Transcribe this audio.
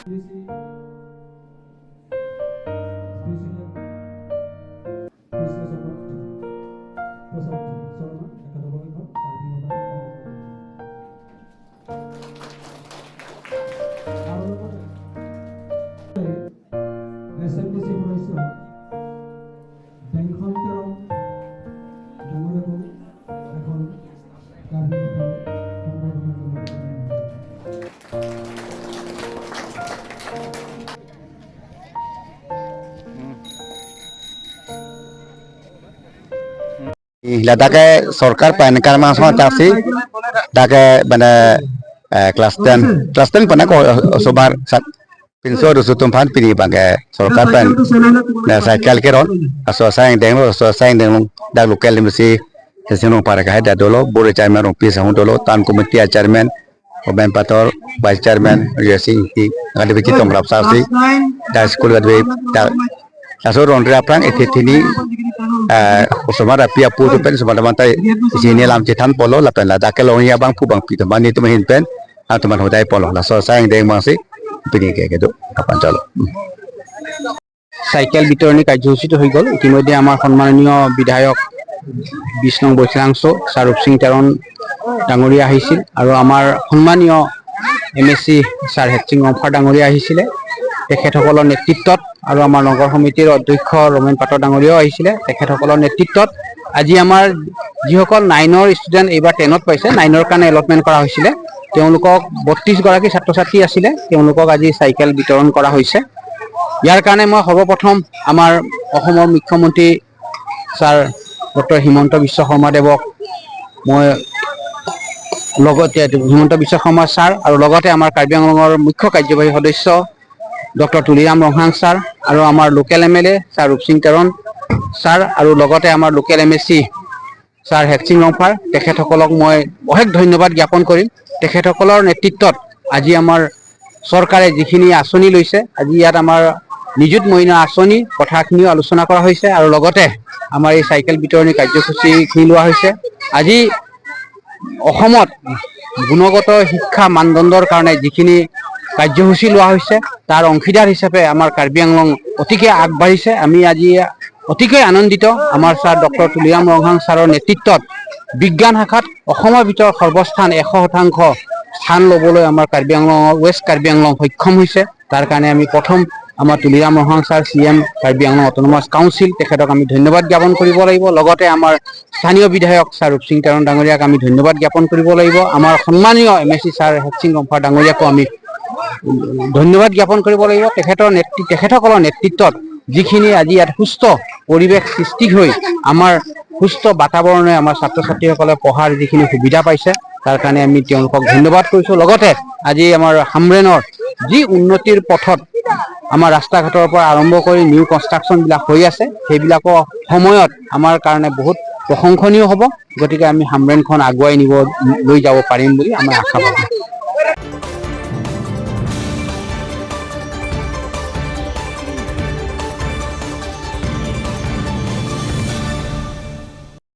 President Krishna Prasad Sharma একাদশ কাৰ্বি সভা সম্বৰ্ধনা। আৰু লগতে এছ এম ডি চি সদস্য বেংখন তেৰং ডাঙৰীয়াকো এখন কাৰ্বি সভাই সম্বৰ্ধনা জনাব। Ladakhe সরকার পান কারমা সময় চাষি তাকে মানে ক্লাস 10, ক্লাস 10 পানে সবার 300 rusutum phan pini bangke Sarkar pan cycle ke ron aso sayang deng aso sayang deng da local msi sesino para ka da dolo bore chairman ro pisa hun dolo tan committee chairman Ben Pator, vice chairman yesi ki ngade bi kitong rap sasi da school gade da aso ron ra prang ethini usama ra pia pu tu pen suma mantai sini lam chitan polo la pen la da ke long ya bang pu bang pi to mani tu hin pen a tu man hodai polo la so sayang deng mang si pini ke ke do apan chalo. Cycle বিতৰণী কাৰ্যসূচীটো হৈ গ'ল। ইতিমধ্যে আমাৰ সন্মাননীয় বিধায়ক 20 নং বৈশিলাংশ sir Rupsing Teron ডাঙৰীয়া আহিছিল আৰু আমাৰ সন্মানীয় M S C sir Hetsing Rongphar ডাঙৰীয়া আহিছিলে। তেখেতসকলৰ নেতৃত্বত আৰু আমাৰ নগৰ সমিতিৰ অধ্যক্ষ ৰমেন পাটৰ ডাঙৰীয়াও আহিছিলে। তেখেতসকলৰ নেতৃত্বত আজি আমাৰ যিসকল 9ৰ ষ্টুডেণ্ট এইবাৰ 10ত পাইছে, 9ৰ কাৰণে এলটমেণ্ট কৰা হৈছিলে, তেওঁলোকক 32 গৰাকী ছাত্ৰ ছাত্ৰী আছিলে, তেওঁলোকক আজি চাইকেল বিতৰণ কৰা হৈছে। ইয়াৰ কাৰণে মই সৰ্বপ্ৰথম আমাৰ অসমৰ মুখ্যমন্ত্ৰী ছাৰ ডক্টৰ হিমন্ত বিশ্ব শৰ্মাদেৱক মই লগতে হিমন্ত বিশ্ব শৰ্মা ছাৰ আৰু লগতে আমাৰ কাৰ্বি আংলঙৰ মুখ্য কাৰ্যবাহী সদস্য ডক্টৰ তুলিৰাম ৰংহাং ছাৰ আৰু আমাৰ local M L A sir Rupsing Teron sir আৰু লগতে আমাৰ local M S C sir Hetsing Rongphar, তেখেতসকলক মই অশেষ ধন্যবাদ জ্ঞাপন কৰিম। তেখেতসকলৰ নেতৃত্বত আজি আমাৰ চৰকাৰে যিখিনি আঁচনি লৈছে, আজি ইয়াত আমাৰ নিযুত মইনা আঁচনি কথাখিনিও আলোচনা কৰা হৈছে আৰু লগতে আমাৰ এই চাইকেল বিতৰণী কাৰ্যসূচীখিনি লোৱা হৈছে। আজি অসমত গুণগত শিক্ষা মানদণ্ডৰ কাৰণে যিখিনি কাৰ্যসূচী লোৱা হৈছে, তাৰ অংশীদাৰ হিচাপে আমাৰ কাৰ্বি আংলং অতিকে আগবাঢ়িছে। আমি আজি অতিকৈ আনন্দিত। আমাৰ ছাৰ ডক্টৰ তুলিৰাম ৰংহাং ছাৰৰ নেতৃত্বত বিজ্ঞান শাখাত অসমৰ ভিতৰত সৰ্বস্থান 100% স্থান ল'বলৈ আমাৰ কাৰ্বি আংলঙৰ ৱেষ্ট কাৰ্বি আংলং সক্ষম হৈছে। তাৰ কাৰণে আমি প্ৰথম আমাৰ Tuliram Ronghang sir, C M, Karbi Anglong autonomous council, তেখেতক আমি ধন্যবাদ জ্ঞাপন কৰিব লাগিব। লগতে আমাৰ স্থানীয় বিধায়ক ছাৰ ৰূপসিং তেৰণ ডাঙৰীয়াক আমি ধন্যবাদ জ্ঞাপন কৰিব লাগিব। আমাৰ সন্মানীয় M S C sir Hetsing Rongphar ডাঙৰীয়াকো আমি ধন্যবাদ জ্ঞাপন কৰিব লাগিব। তেখেতসকলৰ নেতৃত্বত যিখিনি আজি ইয়াত সুস্থ পৰিৱেশ সৃষ্টি হৈ আমাৰ সুস্থ বাতাবৰণে আমাৰ ছাত্ৰ ছাত্ৰীসকলে পঢ়াৰ যিখিনি সুবিধা পাইছে, তাৰ কাৰণে আমি তেওঁলোকক ধন্যবাদ কৰিছোঁ। লগতে আজি আমাৰ হামৰেনৰ যি উন্নতিৰ পথত আমাৰ ৰাস্তা ঘাটৰ পৰা আৰম্ভ কৰি নিউ কনষ্ট্ৰাকশ্যনবিলাক হৈ আছে, সেইবিলাকৰ সময়ত আমাৰ কাৰণে বহুত প্ৰশংসনীয় হ'ব। গতিকে আমি হামৰেনখন আগুৱাই নিব লৈ যাব পাৰিম বুলি আমাৰ আশাবাদী।